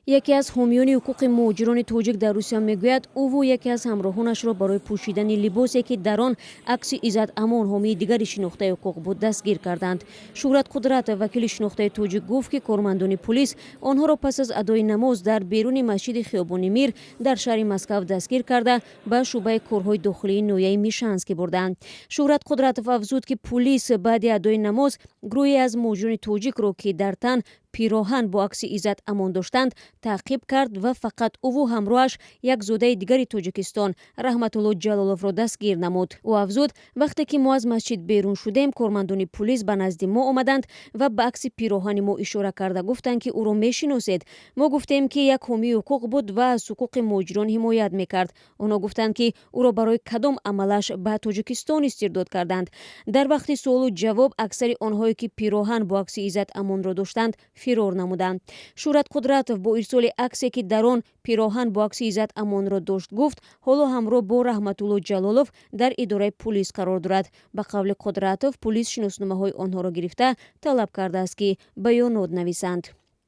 Яке аз ҳомиёни ҳуқуқи муҳоҷирони тоҷик дар Русия мегӯяд, ӯву яке аз ҳамроҳонашро барои пӯшидани либосе, ки дар он акси Иззат Амон, ҳомии дигари шинохтаи ҳуқуқ буд, дастгир карданд. Шӯҳрат Қудратов, вакили шинохтаи тоҷик, гуфт, ки кормандони пулис онҳоро пас аз адои намоз дар беруни масҷиди хиёбони Мир дар шаҳри Москав дастгир карда, ба шӯъбаи корҳои дохилии ноҳияи Мишанский бурданд. Шӯҳрат Қудратов афзуд, ки пулис баъди адои намоз гурӯҳе аз муҳоҷирони тоҷикро, ки дар тан пироҳан бо акси Иззат Амон доштанд, таъқиб кард ва фақат ӯву ҳамроҳаш як зодаи дигари Тоҷикистон, Раҳматулло Ҷалоловро, дастгир намуд. Ӯ афзуд: «Вақте ки мо аз масҷид берун шудем, кормандони пулис ба назди мо омаданд ва ба акси пироҳани мо ишора карда гуфтанд, ки ӯро мешиносед? Мо гуфтем, ки як ҳомии ҳуқуқ буд ва аз ҳуқуқи муҳоҷирон ҳимоят мекард. Онҳо гуфтанд, ки ӯро барои кадом амалаш ба Тоҷикистон истирдод карданд. Дар вақти суолу ҷавоб аксари онҳое, ки пироҳан бо акси Иззат Амонро доштанд, фирор намуданд». Шӯҳрат Қудратов бо ирсоли аксе, ки дар он пироҳан бо акси Иззат Амонро дошт, гуфт, ҳоло ҳамроҳ бо Раҳматулло Ҷалолов дар идораи пулис қарор дорад. Ба қавли Қудратов, пулис шиносномаҳои онҳоро гирифта, талаб кардааст, ки баёнот нависанд.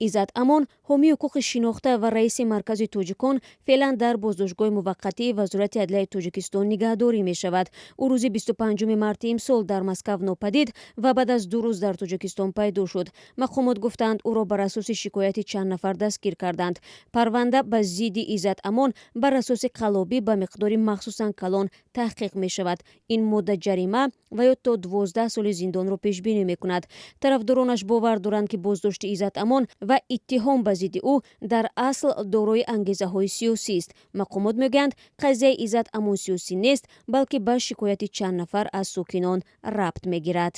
Иззат Амон, ҳомии ҳуқуқи шинохта ва раиси Маркази тоҷикон, феълан дар боздоштгоҳи муваққатии Вазорати адлияи Тоҷикистон нигаҳдорӣ мешавад. Ӯ рӯзи 25 марти имсол дар Москав нопадид ва баъд аз 2 рӯз дар Тоҷикистон пайдо шуд. Мақомот гуфтанд, ӯро бар асоси шикояти чанд нафар дастгир карданд. Парванда ба зидди Иззат Амон бар асоси қаллобӣ ба миқдори махсусан калон таҳқиқ мешавад. Ин модда ҷарима ва ё то 12 соли зиндонро пешбинӣ мекунад. Тарафдоронаш бовар доранд, ки боздошти Иззат Амон ва иттиҳом ба зидди ӯ дар асл дорои ангезаҳои сиёсист. Мақомот мегӯянд, қазияи Иззат Амон сиёсӣ нест, балки ба шикояти чанд нафар аз сокинон рабт мегирад.